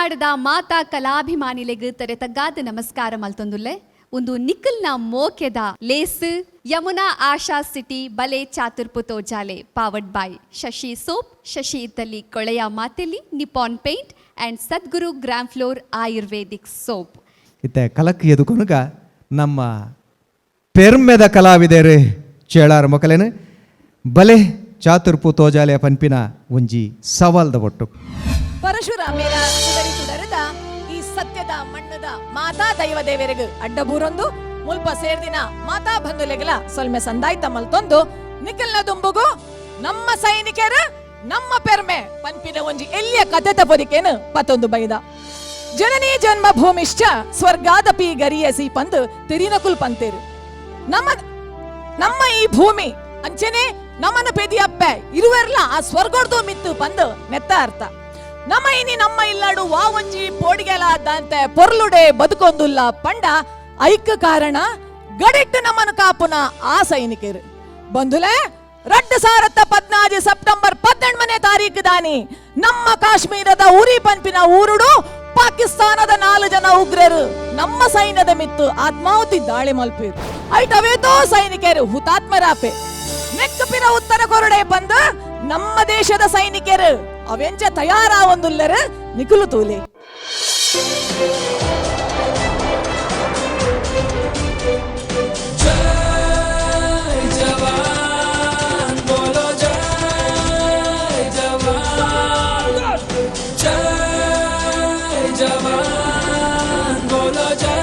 ತುಳುನಾಡದ ಮಾತಾ ಕಲಾಭಿಮಾನಿಲೆಗ್ ತರೆ ತಗ್ಗಾದ ನಮಸ್ಕಾರ ಮಲ್ತೊಂದುಲ್ಲೆ. ಒಂದು ನಿಖಲ್ನ ಮೋಕೆದ ಲೇಸ್ ಯಮುನಾ ಆಶಾ ಸಿಟಿ ಬಲೆ ಚಾತುರ್ಪು ತೋಜಾಲೆ, powered by Shashi soap, Shashi ಇದ್ದಲ್ಲಿ ಕೊಳೆಯ ಮಾತೆಲಿ, Nippon paint and Sadguru gram floor Ayurvedic soap. ಇತ್ತೆ ಕಲಕ್ ಎದುಕೊನುಗ ನಮ್ಮ ಪೆರ್ಮೆದ ಕಲಾವಿದರು ಚೇಳಾರ ಮೊಕಲೇನು ಬಲೆ ಚಾತುರ್ಪು ತೋಜಾಲೆ ಪನ್ಪಿನ ಒಂಜಿ ಸವಾಲ್ದ ಒಟ್ಟು. ಪರಶುರಾಮೇರ ಸುದರಿ ತುಡರದ ಈ ಸತ್ಯದ ಮಣ್ಣದ ಮಾತಾ ದೈವ ದೇವರಿಗ ಅಡ್ಡಬೂರೊಂದು, ಮುಲ್ಪ ಸೇರ್ದಿನ ಮಾತಾ ಬಂಧುಲೆಗಲ ಸೊಲ್ಮೆ ಸಂದಾಯ್ತ ಮಲ್ತೊಂದು, ನಿಖಲ್ನ ದುಂಬುಗು ನಮ್ಮ ಸೈನಿಕರ ನಮ್ಮ ಪೆರ್ಮೆ ಪನ್ಪಿನ ಒಂಜಿ ಎಲ್ಲಿಯ ಕಥೆತ ಪೊದಿಕೇನು ಪತ್ತೊಂದು ಬೈದ. ಜನನಿ ಜನ್ಮ ಭೂಮಿಶ್ಚ ಸ್ವರ್ಗಾದಪಿ ಗರಿಯಸಿ ಪಂದು ತೆರಿನಕುಲ್ ಪಂತೇರು. ನಮ್ಮ ನಮ್ಮ ಈ ಭೂಮಿ ಅಂಚೆನೆ ನಮನ ಪೆದಿಯಪ್ಪೆ ಇರುವೆರ್ಲ ಆ ಸ್ವರ್ಗಡ್ದು ಮಿತ್ತು ಪಂದು ನೆತ್ತ ಅರ್ಥ. ನಮ್ಮ ಇನಿ ನಮ್ಮ ಇಲ್ಲಾಡು ವಾ ಒಂಜಿ ಪೋಡಿಗೆಲ ದಾಂತೆ ಪೊರ್ಲುಡೆ ಬದುಕೊಂದುಲ್ಲ ಪಂಡ ಐಕ ಕಾರಣ ಗಡಿಟ್ಟು ನಮ್ಮನ್ನು ಕಾಪುನ ಆ ಸೈನಿಕರು. ಬಂಧುಲೆ, 2014 ಸೆಪ್ಟೆಂಬರ್ 18ನೇ ತಾರೀಕು ದಾನಿ ನಮ್ಮ ಕಾಶ್ಮೀರದ ಉರಿ ಪಂಪಿನ ಊರುಡು ಪಾಕಿಸ್ತಾನದ ನಾಲು ಜನ ಉಗ್ರರು ನಮ್ಮ ಸೈನ್ಯದ ಮಿತ್ತು ಆತ್ಮಾಹುತಿ ದಾಳಿ ಮಲ್ಪಿರು. ಐಟವೇತೋ ಸೈನಿಕರು ಹುತಾತ್ಮರಾಪೆ. ನೆಕ್ಕಪಿನ ಉತ್ತರ ಕೊರಡೆ ಬಂದು ನಮ್ಮ ದೇಶದ ಸೈನಿಕರು ಅವೆಂಚ ತಯಾರಾವೊಂದುಲ್ಲರು ನಿಖುಲು ತೂಲೆ. जय जवान बोलो, जय जवान, जय जवान बोलो, जय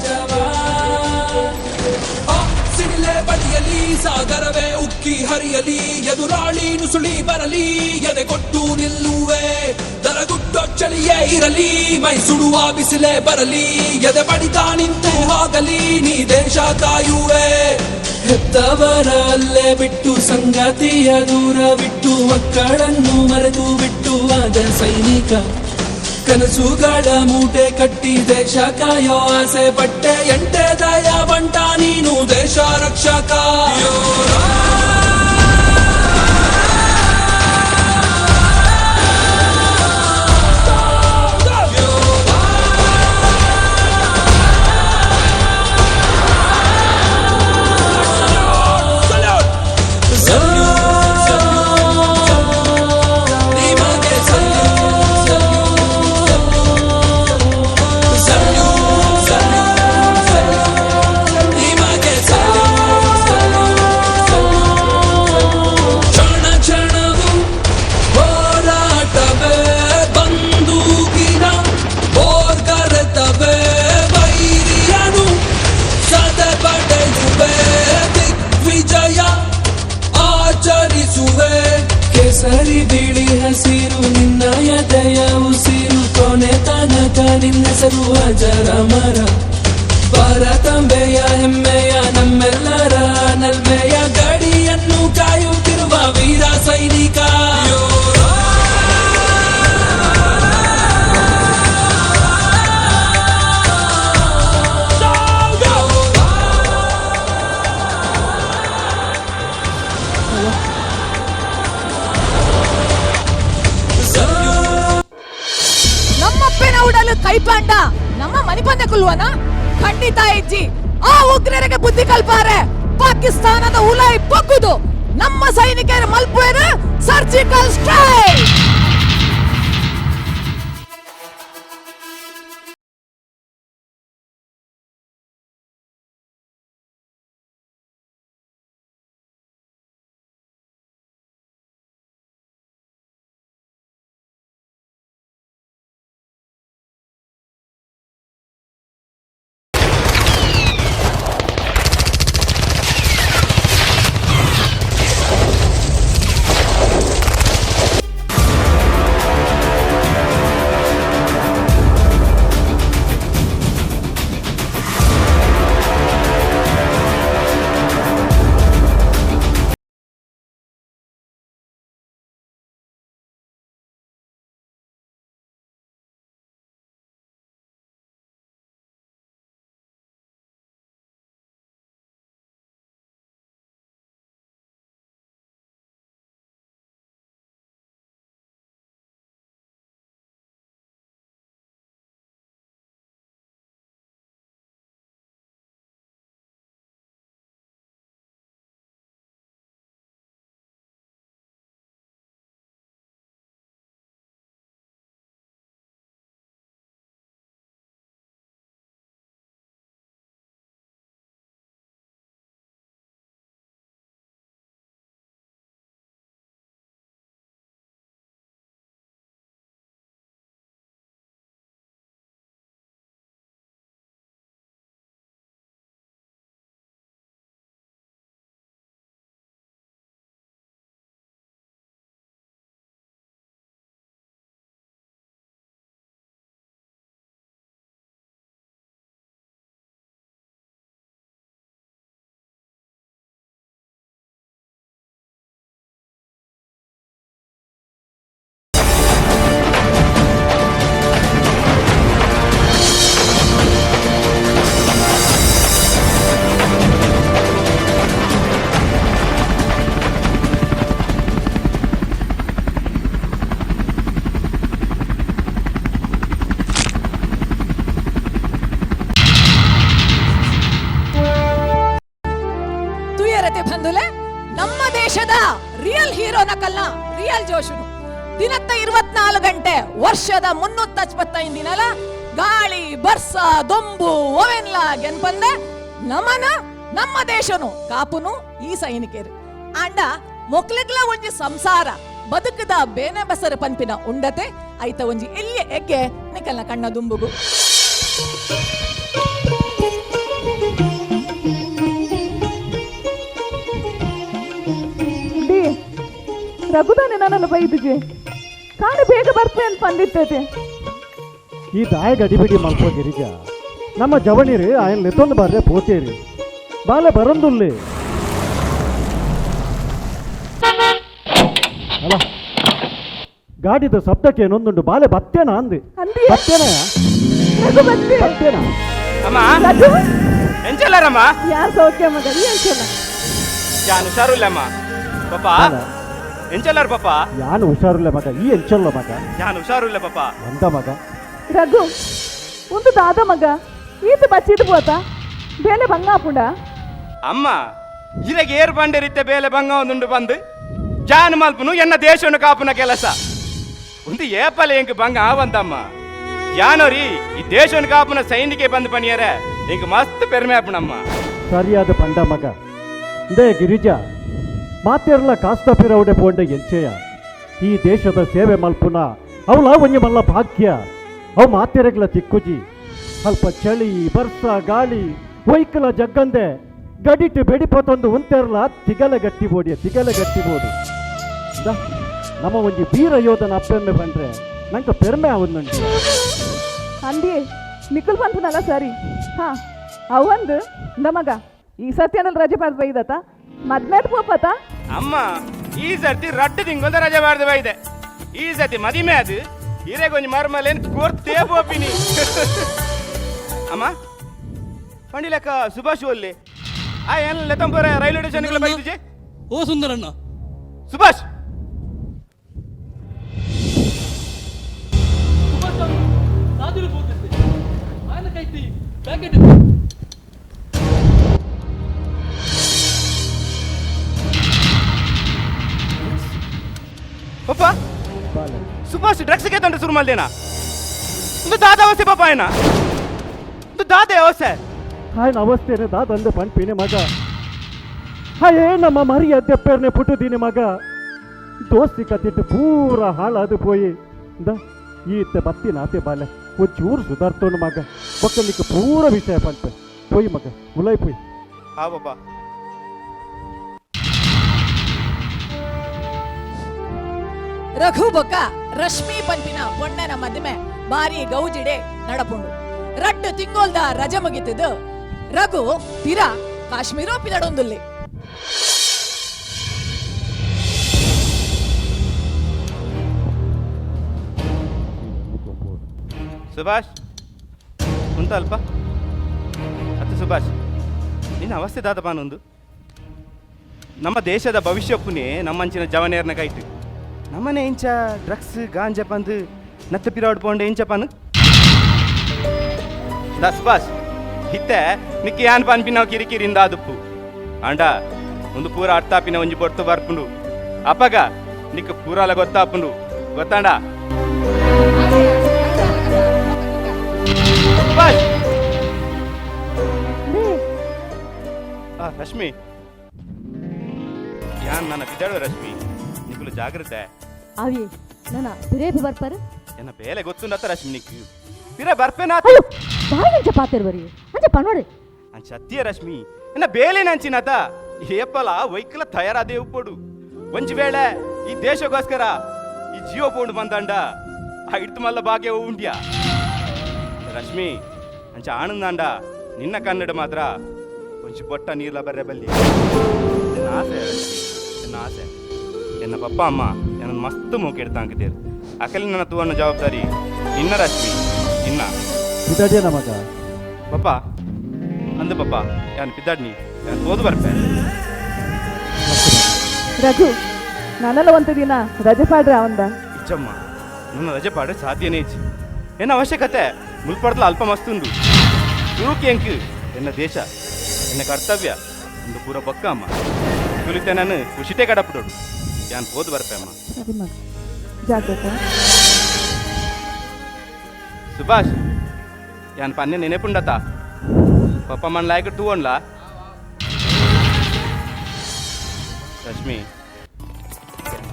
जवान. ಆ ಸಿಡಿಲೆ ಬಡಿಯಲಿ, ಸಾಗರವೇ ಉಕ್ಕಿ ಹರಿಯಲಿ, ಎದುರಾಳಿ ನುಸುಳಿ ಬರಲಿ, ಎದೆ ಕೊಟ್ಟು ನಿಲ್ಲುವೆ. ದರಗುಡ್ಡೋ ಚಳಿಯೇ ಇರಲಿ, ಮೈ ಸುಡುವ ಬಿಸಿಲೇ ಬರಲಿ, ಎದೆ ಬಡಿತ ನಿಂತು ಹೋಗಲಿ, ನೀ ದೇಶ ಕಾಯುವೆ. ಹೆತ್ತವರ ಅಲ್ಲೇ ಬಿಟ್ಟು, ಸಂಗಾತಿಯ ದೂರ ಬಿಟ್ಟು, ಮಕ್ಕಳನ್ನು ಮರೆತು ಬಿಟ್ಟು ಆದ ಸೈನಿಕ. ಕನಸುಗಳ ಮೂಟೆ ಕಟ್ಟಿ ದೇಶ ಕಾಯೋ ಆಸೆ ಪಟ್ಟೆ. ಎಂಟೆ ದಯ ಬಂಟ, ನೀನು ದೇಶ ರಕ್ಷಕ. ನಿಮಗೆ ಸಲ್ಯೂಟ್, ಸಲ್ಯೂಟ್, ನಿಮಗೆ ಸಲ್ಯೂಟ್. ಕ್ಷಣ ಕ್ಷಣವು ಹೋರಾಟವೇ, ಬಂದೂಕಿನ ಬೋರ್ಗರೆತವೇ, ವೈರಿಯನು ಸದೆ ಪಡೆಯುವೆ, ದಿಗ್ವಿಜಯ ಆಚರಿಸುವೆ. ಕೇಸರಿ ಬಿಳಿ ಹಸಿರು ನಿನ್ನ ಎದೆಯ ಉಸಿರು, ಕೊನೆ ತನಕ ನಿನ್ನೆಸರು ಅಜರಮರ. ಭಾರತಾಂಬೆಯ ಹೆಮ್ಮೆಯ, ನಮ್ಮೆಲ್ಲರ ನಲ್ಮೆಯ, ಗಡಿಯನ್ನು ಕಾಯುತ್ತಿರುವ ವೀರ ಸೈನಿಕ. ನಮ್ಮಪ್ಪನ ಉಡಲು ಕೈಪಾಂಡ ನಮ್ಮ ಮನಿಪಂದೆ ಕುಲ್ವನ? ಖಂಡಿತ ಇಜ್ಜಿ. ಆ ಉಗ್ರರಿಗೆ ಬುದ್ಧಿ ಕಲ್ಪಾರೆ ಪಾಕಿಸ್ತಾನದ ಉಲಾಯಿ ಪೊಗ್ಗುದು ನಮ್ಮ ಸೈನಿಕರ ಮಲ್ಪುವೇರು ಸರ್ಜಿಕಲ್ ಸ್ಟ್ರೈಕ್. ಸಂಗತಿ ಬಂದುಲೆ ನಮ್ಮ ದೇಶದ ರಿಯಲ್ ಹೀರೋನ ಕಲ್ಲ ರಿಯಲ್ ಜೋಶುನು ದಿನತ್ತ 24 ಗಂಟೆ ವರ್ಷದ 365 ದಿನಲ ಗಾಳಿ ಬರ್ಸ ದೊಂಬು ಓವೆನ್ಲ ಗೆನ್ಪಂದೆ ನಮನ ನಮ್ಮ ದೇಶನು ಕಾಪುನು ಈ ಸೈನಿಕರು ಆಂಡ ಮೊಕ್ಲೆಗ್ಲ ಒಂಜಿ ಸಂಸಾರ ಬದುಕದ ಬೇನೆ ಬಸರ ಪನ್ಪಿನ ಉಂಡತೆ ಐತ ಒಂಜಿ ಎಲ್ಲಿ ಎಗ್ಗೆ ನಿಕಲ್ನ ಕಣ್ಣ ದುಂಬುಗು. ರಘುದಾನೆ ನನ್ನನ್ನು ಬೈದಿಜೆ ಕಾಣು ಬೇಗ ಬರ್ತೆ ಅಂತ ಬಂದಿತ್ತೈತೆ. ಈ ದಾಯ ಗಡಿಬಿಡಿ ಮಲ್ಪೋ ಗಿರಿಜ, ನಮ್ಮ ಜವಣಿರಿ ಆಯನ್ ಲೆತ್ತೊಂದು ಬಾರ್ರೆ ಪೋತೇರಿ ಬಾಲೆ ಬರಂದುಲ್ಲಿ ಅಲ್ಲ ಗಾಡಿದ ಶಬ್ದಕ್ಕೆ ಏನೊಂದುಂಡು ಬಾಲೆ ಬತ್ತೇನಾ ಅಂದೆ. ಅಂದಿ? ಬತ್ತೇನ? ರಘು ಬತ್ತೆ. ಬತ್ತೇನಾ? ಅಮ್ಮ. ರಘು. ಎಂಚಲ್ಲಾರಮ್ಮ? ಯಾರು ಸೌಖ್ಯ ಮಗ, ಈ ಅಂಚಲ್ಲ. ಜಾನ್ ಹುಷಾರುಲ್ಲಮ್ಮ ಪಾಪ. ಅಲ್ಲ. ಎಂಚಲ್ಲಾರ ಪಾಪ? ಯಾನು ಹುಷಾರಿಲ್ಲ ಮಗ, ಈ ಎಂಚಲ್ಲ ಮಗ. ಜಾನ್ ಹುಷಾರುಲ್ಲ ಪಾಪ. ಒಂದ ಮಗ. ರಘು ಒಂದು ದಾದ ಮಗ, ಈತ ಬಚ್ಚಿದ್ ಪೋತ ಬೇಲೆ ಬಂಗಾಪುಂಡ. ಅಮ್ಮ, ಇರಗೆ ಏರ್ ಬಂಡೆರಿತ್ತೆ ಬೇಲೆ ಬಂಗ ಒಂದುಂಡು ಬಂದು ಜಾನ್ ಮಲ್ಪನು ಎನ್ನ ದೇಶವನ್ನು ಕಾಪುನ ಕೆಲಸ ಒಂದು ಏಪಲ ಎಂಕ್ ಬಂಗ ಆವಂತಮ್ಮ. ಯಾನೋರಿ ಈ ದೇಶವನ್ನು ಕಾಪುನ ಸೈನಿಕೆ ಬಂದು ಪಣಿಯರೆ ಎಂಕ್ ಮಸ್ತ್ ಪೆರ್ಮೆ ಆಪುಣಮ್ಮ. ಸರಿಯಾದ ಪಂಡ ಮಗ. ಇಂದೇ ಗಿರಿಜ, ಮಾತೆರ್ಲ ಕಾಸ್ತಪಿರೌಡೆ ಪೋಂಡ ಎಂಚೆಯ ಈ ದೇಶದ ಸೇವೆ ಮಲ್ಪುನ ಅವಳ ಒಂಜಿ ಮಲ್ಲ ಭಾಗ್ಯ. ಅವು ಮಾತೆರೆಗ್ಲ ತಿಕ್ಕುಜಿ. ಅಲ್ಪ ಚಳಿ ಬರ್ಸ ಗಾಳಿ ವೈಕಲ ಜಗ್ಗಂದೆ ಗಡಿಟ್ಟು ಬೆಡಿಪತೊಂದು ಉಂತೆರ್ಲ ತಿಗಲ ಗಟ್ಟಿ ಬೋಡಿಯ ತಿಗಲ ಗಟ್ಟಿ ಬೋಡು. ನಮ್ಮ ಒಂಜಿ ವೀರ ಯೋಧನ ಅಪ್ಪೆಮ್ಮೆ ಬಂದ್ರೆ ನಂಗೆ ಪೆರ್ಮೆ ಅವನುಂಟು. ಅಂದಿ ನಿಖಲ್ ಪನ್ಪುನಲ್ಲ ಸರಿ. ಹಾ ಅವಂದು ನಮಗ ಈ ಸತ್ಯನಲ್ಲಿ ರಜೆ ಪಡ್ ಬೈದತ ಮದ್ಮೇಲೆ ಪೋಪತ. ಅಮ್ಮ, ಈ ಸರ್ತಿ ರಟ್ಟು ತಿಂಗೊಲ್ದ ರಜೆ ಬಾರ್ದು ಬೈದೆ. ಈ ಸರ್ತಿ ಮದಿಮೆ ಅದು ಹಿರೇಗೊಂಜಿ ಮರ್ಮಲೇನ್ ಕೊರ್ತೇ ಪೋಪಿನಿ. ಅಮ್ಮ, ಪಂಡಿಲಕ್ಕ ಸುಭಾಷ್ ಒಲ್ಲಿ ಆ ಏನ್ ಲೆತ್ತಂಪುರ ರೈಲ್ವೆ ಸ್ಟೇಷನ್ ಬೈದಿಜೆ. ಓ ಸುಂದರಣ್ಣ. ಸುಭಾಷ್. ಸುಭಾಷ್ ಅವರು ಸಾಧುಲು ಹೋಗಿದ್ದೆ ఆయన ಕೈತಿ ಪ್ಯಾಕೆಟ್ ಇತ್ತು. ಪಪ್ಪ, ಸುಭಾಷ್ ಡ್ರಗ್ಸ್ ತಂಡ ಶುರು ಮಾಡ್ದೇನಾ? ಒಂದು ದಾದ ಅವಸ್ಥೆ ಪಾಪ ಏನ, ಒಂದು ದಾದೆ ಅವಸ್ಥೆ. ఆయన ಅವಸ್ಥೆನೆ ದಾದಂದು ಪಂಪಿನಿ ಮಗ. ಅಯ್ಯೇ ನಮ್ಮ ಮರ್ಯಾದೆ ಪೇರ್ನೆ ಪುಟ್ಟುದೀನಿ ಮಗ. ದೋಸ್ತಿ ಕತ್ತಿಟ್ಟು ಪೂರ ಹಾಳಾದು ಪೋಯಿ. ಇಂದ ಈತ ಬತ್ತಿ ನಾತೆ ಬಾಲೆ ಒಂಚೂರು ಸುಧಾರ್ತೋನು ಮಗ. ಒಕ್ಕಲಿಕ್ಕೆ ಪೂರ ವಿಷಯ ಪಂಪೆ ಪೊಯ್ ಮಗ, ಉಲೈ ಪೊಯ್. ಹಾ ಪಾಪ. ರಘು ಬೊಕ್ಕ ರಶ್ಮಿ ಪಂಪಿನ ಪೊಣ್ಣನ ಮದುವೆ ಬಾರಿ ಗೌಜಿಡೆ ನಡಪುಂಡು. ರಡ್ಡು ತಿಂಗೋಲ್ದ ರಜೆ ಮುಗಿತದು ರಘು ಪಿರ ಕಾಶ್ಮೀರೋ ಪಿದಡೊಂದುಲ್ಲಿ. ಸುಭಾಷ್ ಉಂಟ ಅಲ್ಪ ಅತ್ತ ಸುಭಾಷ್, ನಿನ್ನ ಅವಸ್ಥೆ ದಾದ ಬಾನೊಂದು. ನಮ್ಮ ದೇಶದ ಭವಿಷ್ಯಪ್ಪುನೇ ನಮ್ಮಂಚಿನ ಜವನೇರ್ನ ಕೈಟ್. ನಮ್ಮನೆ ಇಂಚ ಡ್ರಗ್ಸ್ ಗಾಂಜಾ ಬಂದು ನತ್ತ ಪಿರಾಡ್ ಪೋಂಡೆ ಇಂಚ ಪಾನು ದಾ ಸುಭಾಷ್. ಇತ್ತೆ ನಿಕ್ಕೆ ಯಾನ್ ಪನ್ಪಿನ ಕಿರಿಕಿರಿಂದ ಆದುಪ್ಪು ಆಂಡ ಒಂದು ಪೂರ ಅರ್ಥಾಪಿನ ಒಂಜಿ ಪೊರ್ತು ಬರ್ಪುಂಡು. ಅಪಗ ನಿಕ್ಕ ಪೂರಾಲ ಗೊತ್ತಾಪುಂಡು, ಗೊತ್ತಾಂಡ ಸುಭಾಷ್? ಆ, ರಶ್ಮಿ, ಯಾನ್ ನನ್ನ ಬಿದ್ದಾಳು ರಶ್ಮಿ, ನಿಕ್ಕುಲು ಜಾಗ್ರತೆ. ಅವಿ ನನ್ನ ಪಿರೇಪು ಬರ್ಪಾರು. ಎನ್ನ ಬೇಲೆ ಗೊತ್ತುಂಡತ್ತ ರಶ್ಮಿ, ನಿಕ್ಕು ಪಿರ ಬರ್ಪೇನಾ? ಅಯ್ಯೋ, ಬಾಯಿ ಅಂಚ ಪಾತೆರ್ ಬರಿ ಅಂಚ ಪನೋಡೆ. ಅಂಚ ಸತ್ಯ ರಶ್ಮಿ, ಎನ್ನ ಬೇಲೆ ನಂಚಿನತ ಏಪಲ ವೈಕಲ ತಯಾರಾದೇ ಉಪ್ಪೊಡು. ಒಂಜಿ ವೇಳೆ ಈ ದೇಶಕ್ಕೋಸ್ಕರ ಈ ಜೀವ ಪೋಂಡು ಬಂದಂಡ ಆ ಇಡ್ತು ಮಲ್ಲ ಭಾಗ್ಯ ಉಂಡ್ಯಾ ರಶ್ಮಿ. ಅಂಚ ಆನಂದಾಂಡ ನಿನ್ನ ಕನ್ನಡ ಮಾತ್ರ ಒಂಜಿ ಬೊಟ್ಟ ನೀರ್ಲ ಬರ್ರೆ ಬಲ್ಲಿ. ಎನ್ನ ಆಸೆ ರಶ್ಮಿ, ಎನ್ನ ಆಸೆ. ಎನ್ನ ಪಪ್ಪ ಅಮ್ಮ ಎನ್ನ ಮಸ್ತ್ ಮೂಕೆಡ್ತಾ ಅಂಕಿತೇರು. ಅಕಲಿ ನನ್ನ ತೂವನ್ನ ಜವಾಬ್ದಾರಿ ನಿನ್ನ ರಶ್ಮಿ, ನಿನ್ನ. ಬಿದಡಿಯನ ಮಗ. ಪಪ್ಪ ಅಂದು ಪಪ್ಪ, ಯಾನ್ ಪಿದ್ದಾಡ್ನಿ, ಯಾನ್ ತೋದು ಬರ್ಪೆ. ರಘು, ನಾನೆಲ್ಲ ಒಂದು ದಿನ ರಜೆ ಪಾಡ್ರೆ ಅವಂದ. ಇಚ್ಚಮ್ಮ, ನನ್ನ ರಜೆ ಪಾಡ ಸಾಧ್ಯನೇ ಇಚ್ಚಿ. ಎನ್ನ ಅವಶ್ಯಕತೆ ಮುಲ್ಪಡ್ದಲ ಅಲ್ಪ ಮಸ್ತುಂಡು. ಸುರುಕಿ ಎಂಕ್ ಎನ್ನ ದೇಶ, ಎನ್ನ ಕರ್ತವ್ಯ ಒಂದು ಪೂರ ಬಕ್ಕ ಅಮ್ಮ. ನಿಕುಲಿತೆ ನಾನು ಖುಷಿತೆ ಕಡಪಡೋಡು. ಯಾನ್ ಪೋದು ಬರ್ಪೆ ಅಮ್ಮ. ಸರಿ ಮಗ, ಜಾಗ್ರತೆ. ಸುಭಾಷ್, ಯಾನ್ ಪನ್ನೆ ನೆನೆಪುಂಡತ ಪಪ್ಪ ಮನ್ ಲಾಯಕ್ ತೂವೊಂಡ್ಲಾ? ರಶ್ಮಿ,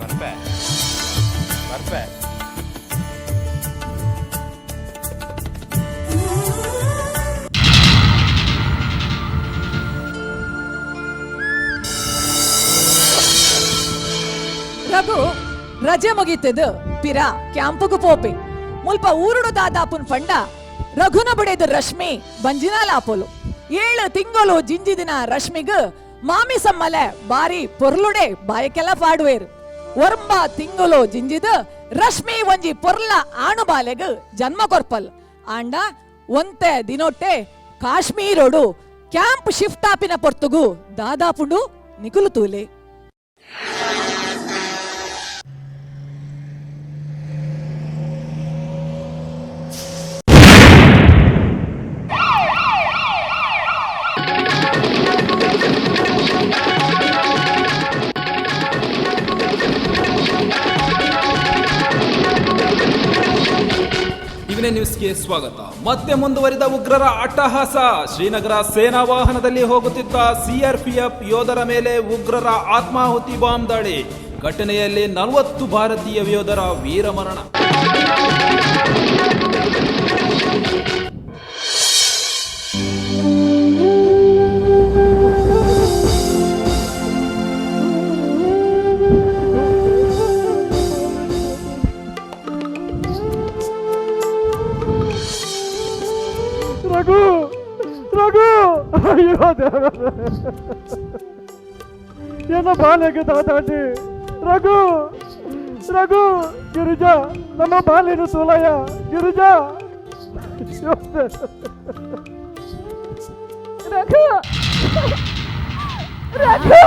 ಬರ್ಪೆ ಬರ್ಪೆ. ರಘು ರಜೆ ಮುಗೀತದು ಪಿರ ಕ್ಯಾಂಪುಗು ಪೋಪಿ. ಮುಲ್ಪ ಊರುಡು ದಾದಾಪುನ್ ಪಂಡ ರಘುನ ಬುಡೆದು ರಶ್ಮಿ ಬಂಜಿನಾಲಾಪೋಲು. 7 ತಿಂಗಳು ಜಿಂಜಿದಿನ ರಶ್ಮಿಗ್ ಮಾಮಿ ಸಮ್ಮಲೆ ಬಾರಿ ಪೊರ್ಲುಡೆ ಬಾಯಕೆಲ್ಲ ಪಾಡುವೇರು. ಒರ್ಂಬ ತಿಂಗಳು ಜಿಂಜಿದ ರಶ್ಮಿ ಒಂಜಿ ಪೊರ್ಲ ಆಣುಬಾಲೆಗ್ ಜನ್ಮ ಕೊರ್ಪಲ್. ಆಂಡ ಒಂತೆ ದಿನೊಟ್ಟೆ ಕಾಶ್ಮೀರೋಡು ಕ್ಯಾಂಪ್ ಶಿಫ್ಟ್ ಆಪಿನ ಪೊರ್ತುಗು ದಾದಾಪುಂಡು ನಿಕುಲು ತೂಲೆ. ಟಿವಿನ ನ್ಯೂಸ್ಗೆ ಸ್ವಾಗತ. ಮತ್ತೆ ಮುಂದುವರಿದ ಉಗ್ರರ ಅಟ್ಟಹಾಸ. ಶ್ರೀನಗರ ಸೇನಾ ವಾಹನದಲ್ಲಿ ಹೋಗುತ್ತಿದ್ದ ಸಿಆರ್ಪಿಎಫ್ ಯೋಧರ ಮೇಲೆ ಉಗ್ರರ ಆತ್ಮಾಹುತಿ ಬಾಂಬ್ ದಾಳಿ. ಘಟನೆಯಲ್ಲಿ 40 ಭಾರತೀಯ ಯೋಧರ ವೀರಮರಣ. ರಘು, ರಘು, ಅಯ್ಯೋ ದೇವರೇ, ಏನ ಬಾಲೆಗೆ ದಾದಾಟಿ. ರಘು, ರಘು, ಗಿರಿಜಾ, ನಮ್ಮ ಬಾಲೇನು ಸೋಲಯ್ಯ. ಗಿರಿಜಾ, ಅಯ್ಯೋ ದೇವರೇ. ರಘು, ರಘು,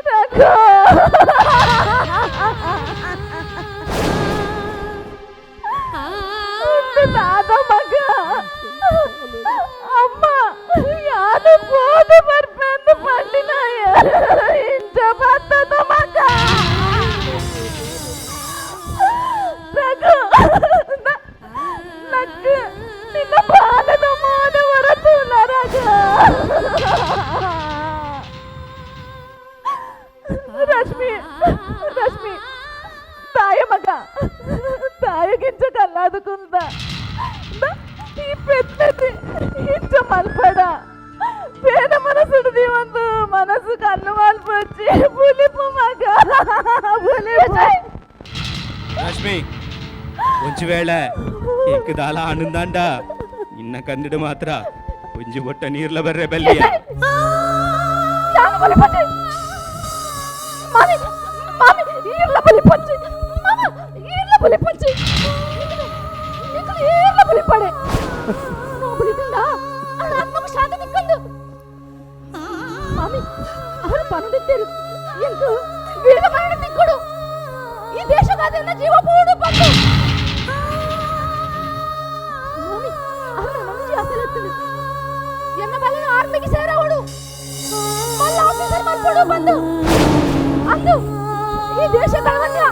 ರಘು. ದಾದ ಮಗ, ಅಮ್ಮ ಯಾರು போது ಬರ್ಪೆಂದು ಪಂಡಿನಾಯ ಇಂಚ ಬತ್ತದ ಮಗ. ರಘು, ನಕ್ಕು ನಿನ್ನ ಬಾಲದ ಮೋನ ಹೊರತುಲ್ಲ ರಘು. ರಶ್ಮಿ, ರಶ್ಮಿ, ತಾಯ ಮಗ ತಾಯಿಗಿಂಚ ಕಲ್ಲಾದುಕುಂದ ಈ ಪೆದ್ದది ಇಂಚ ಮಲ್ಪಡ. పేద మనసుడు ಒಂದು మనసు కన్ను మల్పొచ్చి పులిపు మగ పులిపు. ರಶ್ಮಿ, ಒಂಜಿ ವೇಳೆ ಎಂಕ್ ದಾಲ ಆನಂದಾಂಡ ಇನ್ನ ಕನ್ನಡ ಮಾತ್ರ ಒಂಜಿ ಬೊಟ್ಟ ನೀರ್ಲ ಬರ್ರೆ ಬಲ್ಲಿಯ. ಯಾನು ಬಲಿಪೊಚ್ಚಿ? ಮಾಮಿ, ಮಾಮಿ, ಈರ್ಲ ಬಲಿಪೊಚ್ಚಿ. ಮಾಮ, ಈರ್ಲ ಬಲಿಪೊಚ್ಚಿ. ನಿಕುಲು ಈರ್ಲ ಬಲಿಪಡೆ. ನಾ ಬಲಿತುಂಡ ಆತ್ಮకు ಶಾಂತಿ ತಿಕ್కంದು. ಮಾಮಿ, ಅವರು ಪనుದಿತ್ತೇರು ಎಂಕು ವೀರಮರಣ ತಿಕ್ಕುಡು. ಈ ದೇಶಗಾದನ್ನ ಜೀವ ಪೂಡು ಬಂದು. ಮಾಮಿ, ಅವರು ಮಂಜಿ ಅಸಲೆತ್ತುಂಡು. ಎನ್ನ ಬಲನ ಆರ್ಮಿಗೆ ಸೇರವಳು, ಮಲ್ಲ ಆಫೀಸರ್ ಮಲ್ಪಡು ಬಂದು. ಅಂದು ಈ ದೇಶ ಕಳವನ್ಯ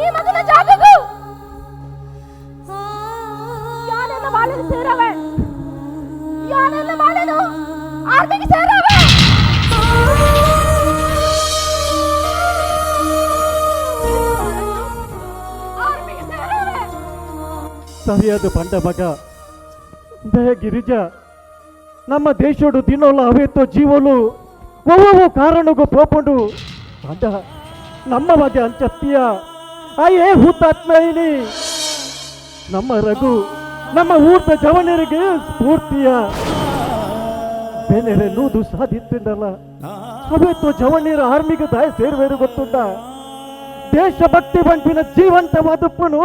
ಈ ಮಗನ ಜಾಗಗೂ ಯಾರೆಲ್ಲ ಬಾಳೆನು ಸೇರವೆ, ಯಾರೆಲ್ಲ ಬಾಳೆನು ಆರ್ಮಿಗೆ ಸೇರವೆ. ಆರ್ಮಿಗೆ ಸೇರವೆ. ಸರಿಯಾದ ಪಂಡ ಮಗ ದಯ ಗಿರಿಜಾ, ನಮ್ಮ ದೇಶೋಡು ದಿನೋಲ ಅವೇತೋ ಜೀವೋಲು ಒವ್ವೋ ಕಾರಣಗೂ ಪೋಪುಂಡು. ಅಂಡ ನಮ್ಮ ಬಗ್ಗೆ ಅಂಚತ್ತೀಯ ಅಯ್ಯೇ ಹುತಾತ್ಮ ಇನಿ. ನಮ್ಮ ರಘು ನಮ್ಮ ಊರ್ದ ಜವನರಿಗೆ ಸ್ಫೂರ್ತಿಯ ಬೇನೆರೆ ನೂದು ಸಾಧಿತ್ತಿಂಡಲ್ಲ. ಅವೇತೋ ಜವನೀರ ಆರ್ಮಿಗೆ ದಾಯ ಸೇರುವೇರು ಗೊತ್ತುಂಡ. ದೇಶಭಕ್ತಿ ಬಂಪಿನ ಜೀವಂತವಾದಪ್ಪನು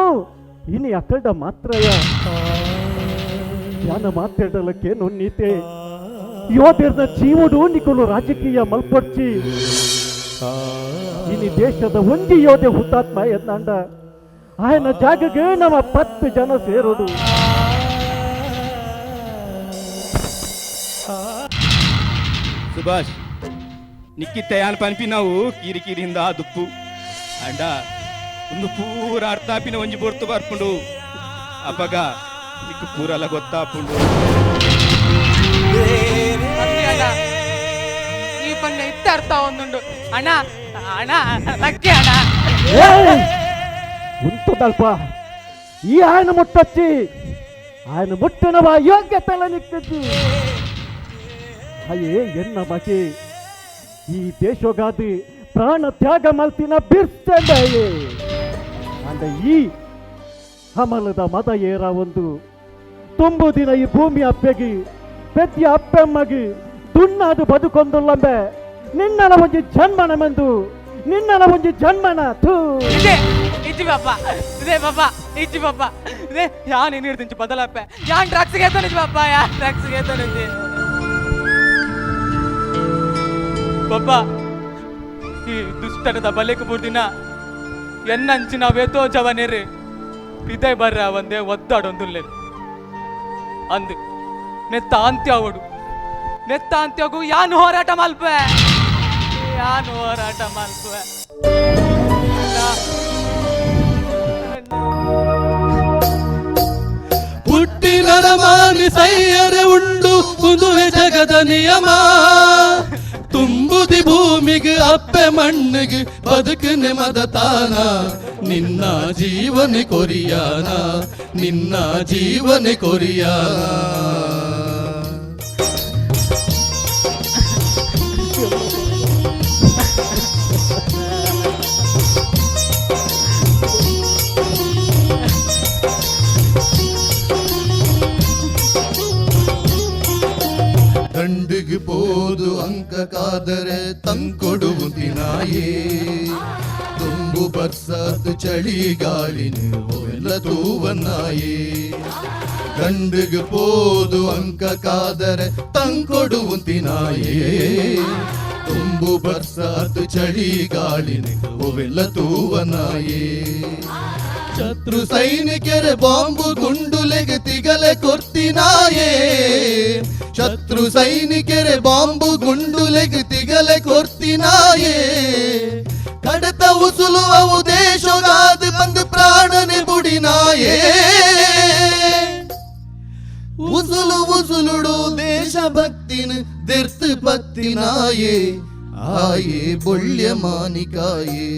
ಇನಿ ಅಕ್ಕಡ ಮಾತ್ರಯ. ಯಾನ ಮಾತಾಡಲಕ್ಕೆ ನೊನ್ನೀತೆ ಯೋಧರ್ನ ಜೀವಡು ನಿಕುಲು ರಾಜಕೀಯ ಮಲ್ಪೊಡ್ಚಿ. ಇನಿ ದೇಶದ ಒಂಜಿ ಯೋಧೆ ಹುತಾತ್ಮ ಎನ್ನಾಂಡ ಆಯನ ಜಾಗಗೆ ನಮ್ಮ 10 ಜನ ಸೇರೋಡು. ಸುಭಾಷ್, ನಿಕ್ಕಿತ್ತ ಯಾನ್ ಪನ್ಪಿನವು ಕಿರಿ ಕಿರಿಂದ ದುಪ್ಪು ಅಂಡ ಒಂದು ಪೂರ ಅರ್ಥಾಪಿನ ಒಂಜಿ ಬೊರ್ತು ಬರ್ಪುಂಡು. ಅಪಗ ನಿಕ್ಕು ಪೂರಲ ಗೊತ್ತಾಪುಂಡು. ಈ ಪನ್ನ ಇತ್ತ ಅರ್ಥ ಒಂದುಂಡು. ಅಣ್ಣ ಅಣ್ಣ ಲಕ್ಕಿ ಅಣ್ಣ. ಉಂಟದಲ್ಪ ಈ ఆయన ಮುಟ್ಟೊಚ್ಚಿ ఆయన ಮುಟ್ಟನವ ಯೋಗ್ಯತೆಲ್ಲ ನಿಕ್ಕಜ್ಜಿ. ಅಯ್ಯೇ ಎನ್ನ ಮಗಿ, ಈ ದೇಶಗಾದಿ ಪ್ರಾಣ ತ್ಯಾಗ ಮಲ್ತಿನ ಬಿರ್ಸಂಡಯೇ. ಅಂಡ ಈ ಹಮಲದ ಮದ ಏರ ಒಂದು ತುಂಬು ದಿನ ಈ ಭೂಮಿ ಅಪ್ಪೆಗಿ ಪೆದ್ಯ ಅಪ್ಪೆಮ್ಮಗಿ ದುನ್ನಾದು ಬದುಕೊಂದುಲ್ಲಂಬೆ ನಿನ್ನನ ಒಂಜಿ ಜನ್ಮನ ಮಂದು ನಿನ್ನನ ಒಂಜಿ ಜನ್ಮನ ಥೂ. ಇದೆ ಇಜ್ಜಿ ಬಾಪ, ಇದೇ ಬಾಪ, ಇಜ್ಜಿ ಬಾಪ, ಇದೇ ಯಾನ್ ನೀರು ಬದಲಪ್ಪೆ ಯಾನ್ ಡ್ರಗ್ಸ್ಗೆ ಎತ್ತನಿಜ್ಜಿ ಬಾಪ, ಯಾನ್ ಡ್ರಗ್ಸ್ಗೆ ಎತ್ತನಿಜ್ಜಿ ಬಾಪ. ಈ ದುಷ್ಟನದ ಬಲೆಕ್ ಬುಡ್ದಿನ ಎನ್ನಂಚಿನ ವೇತೋ ಜವನೇರು ಪಿದೈ ಬರ್ರ ಒಂದೇ ಒದ್ದಾಡೊಂದುಲ್ಲೆ ಅಂದು ನೆತ್ತ ಅಂತ್ಯ ಅವಡು ನೆತ್ತ ಅಂತ್ಯಗು ಯಾನ್ ಹೋರಾಟ ಮಲ್ಪೆ, ಯಾನ್ ಹೋರಾಟ ಮಲ್ಪೆ. ಹುಟ್ಟಿನರ ಮಾನಿ ಸೈಯರೆ ಉಂಡು ಉದುವೆ ಜಗದ ನಿಯಮ. ತುಂಬುದಿ ಭೂಮಿಗೆ ಅಪ್ಪೆ ಮಣ್ಣಿಗೆ ಬದುಕು ನೆಮದ ತಾನ. ನಿನ್ನ ಜೀವನ ಕೊರಿಯಾನ, ನಿನ್ನ ಜೀವನ ಕೊರಿಯಾನ. ದಂಡಿಗೆ ಪೋದು ಅಂಕ ಕಾದರೆ ತಂಕೊಡುವುದಿನಾಯೇ. ತುಂಬು ಬರ್ಸಾತ್ ಚಳಿ ಗಾಳಿನ ಅವೆಲ್ಲ ತೂವನಾಯೇ. ದಂಡಿಗೆ ಪೋದು ಅಂಕ ಕಾದರೆ ತಂಕೊಡುವುದಿನಾಯೇ. ತುಂಬು ಬರ್ಸಾತ್ ಚಳಿ ಗಾಳಿನ ಅವೆಲ್ಲ ತೂವನಾಯೇ. ಶತ್ರು ಸೈನಿಕರ ಬಾಂಬು ಗುಂಡುಲೆಗೆ ತಿಗಲೆ ಕೊರ್ತಿನಾಯೇ. ಶತ್ರು ಸೈನಿಕರ ಬಾಂಬು ಗುಂಡುಲೆಗೆ ತಿಗಲೆ ಕೊರ್ತಿನಾಯೇ. ಕಡತ ಉಸುಲು ಅವು ದೇಶಗಾದ ಬಂದು ಪ್ರಾಣನೆ ಬುಡಿನಾಯೇ. ಉಸುಲು ಉಸುಲುಡು ದೇಶಭಕ್ತಿನ ದೆರ್ತು ಪತ್ತಿನಾಯೇ. ಆಯೇ ಬೊಳ್ಯ ಮಾನಿಕಾಯೇ.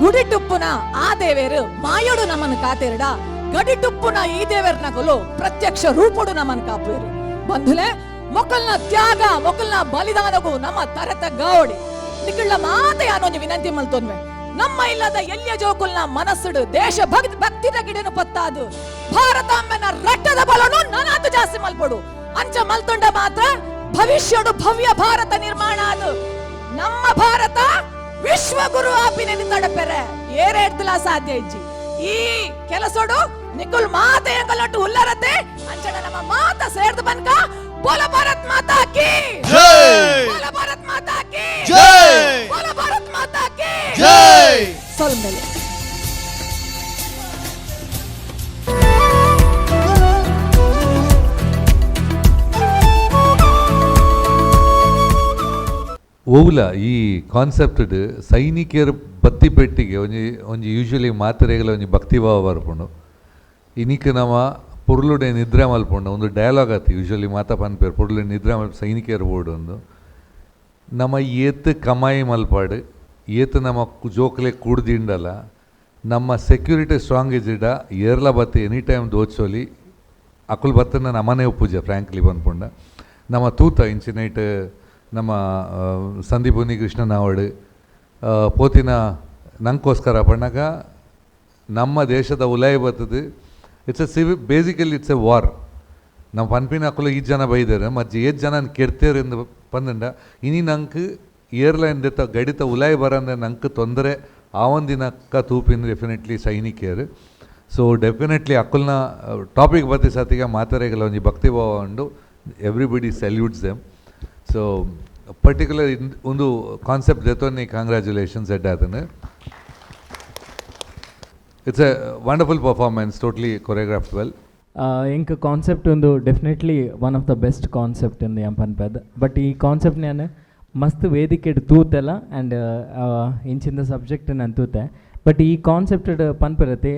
ಗುಡಿಟುಪ್ಪುನ ಆ ದೇವೇರು ಮಾಯೋಡು ನಮ್ಮನ್ನು ಕಾತೇರಡ, ಗಡಿಟುಪ್ಪುನ ಈ ದೇವೇರ್ನಗಲು ಪ್ರತ್ಯಕ್ಷ ರೂಪುಡು ನಮ್ಮನ್ನು ಕಾಪುವೇರು. ಬಂಧುಲೆ, ಮೊಕಲ್ನ ತ್ಯಾಗ ಮೊಕಲ್ನ ಬಲಿದಾನಗು ನಮ್ಮ ತರತ ಗಾವಡಿ ನಿಕ್ಕಳ್ಳ ಮಾತೆ ಯಾನೊಂದು ವಿನಂತಿ ಮಲ್ತೊನ್ವೆ. ನಮ್ಮ ಇಲ್ಲದ ಎಲ್ಲಿಯ ಜೋಕುಲ್ನ ಮನಸ್ಸುಡು ದೇಶ ಭಕ್ತಿದ ಗಿಡನು ಪತ್ತಾದು ಭಾರತಾಂಬೆನ ರಟ್ಟದ ಬಲನು ನಾನಾತು ಜಾಸ್ತಿ ಮಲ್ಪಡು. ಅಂಚ ಮಲ್ತೊಂಡ ಮಾತ್ರ ಭವಿಷ್ಯಡು ಭವ್ಯ ಭಾರತ ನಿರ್ಮಾಣ ಅದು. ನಮ್ಮ ಭಾರತ ವಿಶ್ವಗುರು ಆಪಿನ ತಡಪೆರೆ ಏರೇಡ್ತಲ ಸಾಧ್ಯ ಇಜ್ಜಿ. ಈ ಕೆಲಸೋಡು ನಿಕ್ಕುಲ್ ಮಾತೆ ಎಂಗಲಟ್ಟು ಉಲ್ಲರತೆ ಅಂಚಡ ನಮ್ಮ ಮಾತ ಸೇರ್ದು ಬನ್ಕ ಬೋಲ ಭಾರತ್ ಮಾತಾ ಕಿ ಜೈ! ಬೋಲ ಭಾರತ್ ಮಾತಾ ಕಿ ಜೈ! ಬೋಲ ಭಾರತ್ ಮಾತಾ ಕಿ ಜೈ! ಸೊಲ್ಮೆಲೆ. ಓವುಲ ಈ ಕಾನ್ಸೆಪ್ಟ್ ಸೈನಿಕರ ಬತ್ತಿ ಪೆಟ್ಟಿಗೆ ಒಂಜಿ ಒಂಜಿ ಯೂಶ್ವಲಿ ಮಾತೆರೆಗಳ ಒಂಜಿ ಭಕ್ತಿಭಾವ ಬರ್ಪುಂಡು. ಇನಿಕ್ ನಮ ಪೊರ್ಲುಡೆ ನಿದ್ರೆ ಮಲ್ಪುಂಡು ಒಂದು ಡೈಲಾಗ್ ಆತು ಯೂಶ್ವಲಿ ಮಾತಾ ಪನ್ಪೇರು ಪೊರ್ಲುಡೆ ನಿದ್ರೆ ಮಲ್ಪ ಸೈನಿಕರು ಬೋರ್ಡ್ ಒಂದು. ನಮ ಏತ್ ಕಮಾಯಿ ಮಲ್ಪಾಡು ಏತ್ ನಮ್ಮ ಜೋಕ್ಲೆ ಕೂಡ್ದಿಂಡಲ ನಮ್ಮ ಸೆಕ್ಯೂರಿಟಿ ಸ್ಟ್ರಾಂಗ್ ಇಜ್ಜಿಡ ಏರ್ಲ ಬತ್ತಿ ಎನಿ ಟೈಮ್ ದೋಚೋಲಿ ಅಕುಲ್ ಬತ್ತನ ನಮನೆ ಉಪ್ಪುಜ ಫ್ರ್ಯಾಂಕ್ಲಿ ಪನ್ಪುಂಡ. ನಮ್ಮ ತೂತ ಇಂಚಿನೈಟ್ ನಮ್ಮ ಸಂದೀಪ್ ಉನ್ನಿಕೃಷ್ಣನ್ ಆವಡ್ ಪೋತಿನ ನಂಕೋಸ್ಕರ ಪಣ್ಣಾಗ ನಮ್ಮ ದೇಶದ ಉಲಾಯಿ ಬರ್ತದೆ. It's a basically it's a war. ನಮ್ಮ ಪನ್ಪಿನ ಅಕುಲು ಈ ಜನ ಬೈದಾರೆ ಮಜ್ಜಿ ಏತ್ ಜನ ಕೆಡ್ತೇರು ಎಂದು ಪಂದಂಡ ಇನಿ ನಂಗೆ ಏರ್ಲೈನ್ ದೆತ್ತ ಗಡಿತ ಉಲಾಯಿ ಬರಂದೆ ನಂಗೆ ತೊಂದರೆ ಆವೊಂದಿನಕ್ಕ ತೂಪಿನ ಡೆಫಿನೆಟ್ಲಿ ಸೈನಿಕರು. ಸೊ ಡೆಫಿನೆಟ್ಲಿ ಅಕ್ಕಲ್ನ ಟಾಪಿಕ್ ಬತ್ತಿ ಸತಿಗೆ ಮಾತೆರೆಗ್ಲ ಒಂಜಿ ಭಕ್ತಿ ಭಾವ ಉಂಡು. Everybody salutes them. So particular ಒಂದು ಕಾನ್ಸೆಪ್ಟ್ ದೆತೊನ್ನಿ ಕಂಗ್ರ್ಯಾಚುಲೇಷನ್ಸ್ ಎಡ್ಡೆ. It's a wonderful performance, totally choreographed well. ಎಂಕ್ ಕಾನ್ಸೆಪ್ಟ್ ಒಂದು definitely one of the best concept ಇಂದು ಯಾನ್ ಪನ್ಪೆದ್. ಬಟ್ ಈ ಕಾನ್ಸೆಪ್ಟ್ ನಾನು ಮಸ್ತ್ ವೇದಿಕೆಡ್ ತೂತೆಲ ಆ್ಯಂಡ್ ಇಂಚಿಂದ ಸಬ್ಜೆಕ್ಟ್ ನಾನು ತೂತೆ. ಬಟ್ ಈ concept ಪನ್ಪಿರತಿ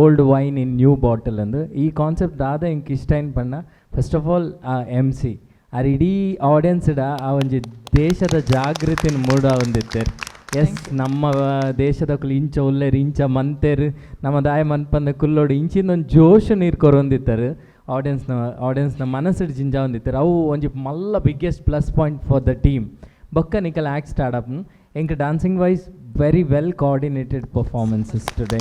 old wine in new bottle ಅಂದು. ಈ ಕಾನ್ಸೆಪ್ಟ್ ದಾದ ಎಂಕ್ ಇಷ್ಟ ಏನು ಪಂಡ, ಫಸ್ಟ್ ಆಫ್ ಆಲ್ ಆ ಎಮ್ ಸಿ ಆರ್ ಇಡೀ ಆಡಿಯನ್ಸ್ಡ ಆ ಒಂಜಿ ದೇಶದ ಜಾಗೃತಿನ ಮೂಡಾವೊಂದಿತ್ತೆರ್. ಎಸ್, ನಮ್ಮ ದೇಶದಕುಲು ಇಂಚ ಉಲ್ಲೆರ್, ಇಂಚ ಮಂತೆರ್, ನಮ್ಮ ದಾಯ ಮನ್ಪಂದ ಕುಲ್ಲೋಡು ಇಂಚಿನ ಒಂಜಿ ಜೋಶ್ ನೀರು ಕೊರೊಂದಿತ್ತೆರ್. ಆಡಿಯನ್ಸ್ನ ಮನಸ್ಸುಡ್ ಜಿಂಜಾವೊಂದಿತ್ತೆರ್. ಅವು ಒಂಜಿ ಮಲ್ಲ biggest plus point for the team. ಬೊಕ್ಕ ನಿಕಲ್ ಆ್ಯಕ್ಟ್ ಸ್ಟಾರ್ಟ್ ಅಪ್ ಎಂಕ್ dancing wise very well coordinated performances today,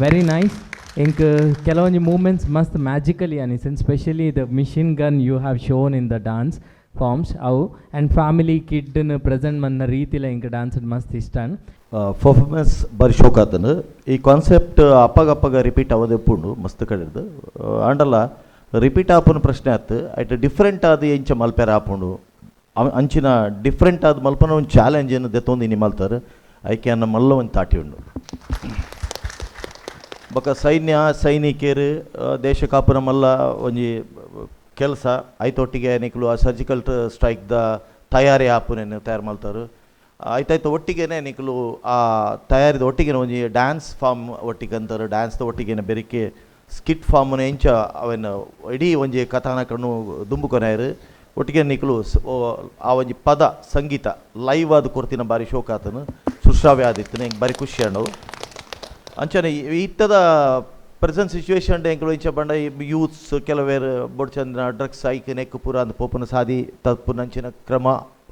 very nice. ಎಂಕ್ ಕೆಲವೊಂಜಿ ಮೂಮೆಂಟ್ಸ್ ಮಸ್ತ್ magically ಅನಿಸನ್, specially the machine gun you have shown in the dance forms ಅವು and family ಕಿಡ್ನ present ಮನ್ನ ರೀತಿಲ ಎಂಕ್ dance ಮಸ್ತ್ ಇಷ್ಟ. ಪರ್ಫಾರ್ಮೆನ್ಸ್ ಬಾರಿ ಶೋಕ್ ಆತನು. ಈ ಕಾನ್ಸೆಪ್ಟ್ ಅಪ್ಪಗಪ್ಪಗ ರಿಪೀಟ್ ಆವದೆ ಉಪ್ಪುಂಡು ಮಸ್ತ್ ಕಡೆದು. ಆಂಡಲ ರಿಪೀಟ್ ಆಪುನ ಪ್ರಶ್ನೆ ಆತು, ಐಟ್ ಡಿಫ್ರೆಂಟ್ ಆದ್ ಎಂಚ ಮಲ್ಪೆರ ಆಪುಂಡು, ಅಂಚಿನ ಡಿಫ್ರೆಂಟ್ ಆದ್ ಮಲ್ಪನ ಒಂದು ಚಾಲೆಂಜ್ ಏನು ದೆತ್ತೊಂದು ಇನಿ ಮಲ್ತಾರೆ ಐಕೆ ಅನ್ನ ಮಲ್ಲ ಒಂದು ತಾಟಿ ಉಂಡು. ಬೊಕ ಸೈನ್ಯ ಸೈನಿಕರು ದೇಶ ಕಾಪುನ ಮಲ್ಲ ಒಂಜಿ ಕೆಲಸ ಐತೊಟ್ಟಿಗೆ ನಿಕುಲು ಆ ಸರ್ಜಿಕಲ್ ಸ್ಟ್ರೈಕ್ the ತಯಾರಿ ಆಪುನೇನು ತಯಾರು ಮಲ್ತಾರೆ. ಆಯ್ತಾಯ್ತು ಒಟ್ಟಿಗೆನೆ ನಿಕುಲು ಆ ತಯಾರಿದ ಒಟ್ಟಿಗೆ ಒಂಜಿ ಡ್ಯಾನ್ಸ್ ಫಾರ್ಮ್ ಒಟ್ಟಿಗೆ ಅಂತಾರೆ, ಡ್ಯಾನ್ಸ್ದ ಒಟ್ಟಿಗೆನೆ ಬೆರಿಕೆ ಸ್ಕಿಟ್ ಫಾರ್ಮ್ನ ಎಂಚ ಅವೆನ್ ಇಡೀ ಒಂಜಿ ಕಥಾನಕನು ದುಂಬುಕೊನಾಯರು. ಒಟ್ಟಿಗೆ ನಿಕುಲು ಆ ಒಂಜಿ ಪದ ಸಂಗೀತ ಲೈವ್ ಆದ್ ಕೊರ್ತಿನ ಬಾರಿ ಶೋಕಾತನು ಸುಶ್ರಾವ್ಯ ಆದಿತ್ತನೆ, ಎಂಕ್ ಬಾರಿ ಖುಷಿ ಆಂಡವು. ಅಂಚನೆ ಇತ್ತದ ಪ್ರೆಸೆಂಟ್ ಸಿಚುವೇಶನ್ ಎಂಕುಲು ಇಂಚ ಪಂಡ ಯೂತ್ಸ್ ಕೆಲವೇರು ಬೊಡ್ಚಂದ್ರ ಡ್ರಗ್ಸ್ ಐಕ್ ನೆಕ್ ಪೂರ ಅಂದ್ ಪೋಪುನ ಸಾದಿ ತಪ್ಪುನಂಚಿನ ಕ್ರಮ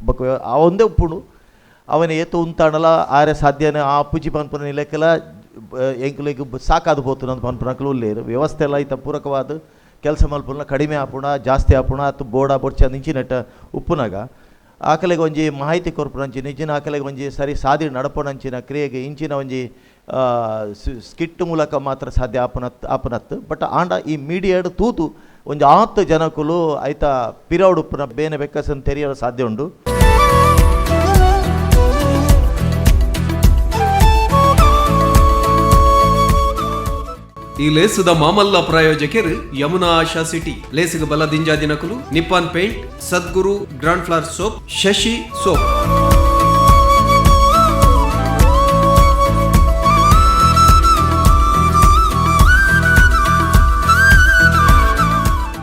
ಬೊಕ ಆ ಒಂದೇ ಉಪ್ಪುಂಡು. ಅವನ ಏತು ಉಂತಾಣಲ ಆರೆ ಸಾಧ್ಯನೇ ಆ ಪುಜಿ ಪನ್ಪುನ ಲೆಕ್ಕಲ ಎಂಕುಲೆಗ್ ಸಾಕಾದ್ ಪೋತುನ ಪನ್ಪುನಕುಲು ಉಲ್ಲೇರು. ವ್ಯವಸ್ಥೆ ಎಲ್ಲ ಐತ ಪೂರಕವಾದ ಕೆಲಸ ಮಲ್ಪುನ ಕಡಿಮೆ ಆಪುಣ ಜಾಸ್ತಿ ಆಪುಣ ಅತ್ತು ಬೋಡ ಬೊಡ್ಚ ಇಂಚಿನೆಟ್ಟ ಉಪ್ಪುನಾಗ ಆಕಲೆಗೆ ಒಂಜಿ ಮಾಹಿತಿ ಕೊರ್ಪುನಂಚಿನ ಇಂಚಿನ ಆಕಲೆಗೆ ಒಂಜಿ ಸರಿ ಸಾದಿ ನಡಪುನಂಚಿನ ಕ್ರಿಯೆಗೆ ಇಂಚಿನ ಒಂಜಿ ಸ್ಕಿಟ್ ಮೂಲಕ ಮಾತ್ರ ಸಾಧ್ಯ ಆಪುನತ್ತು. ಬಟ್ ಆಂಡ ಈ ಮೀಡಿಯಾಡ್ ತೂತು ಒಂಜಿ ಆತ್ ಜನಕುಲು ಐತ ಪಿರವುಡುಪ್ಪುನ ಬೇನೆ ಬೆಕ್ಕಸನ್ ತೆರಿಯಲು ಸಾಧ್ಯ ಉಂಡು. ಈ ಲೇಸುದ ಮಾಮಲ್ಲ ಪ್ರಾಯೋಜಕರು ಯಮುನಾ ಆಶಾ ಸಿಟಿ, ಲೇಸುಗ ಬಲ ದಿಂಜಾ ದಿನಕುಲು, Nippon paint, Sadguru grand flower soap, Shashi soap.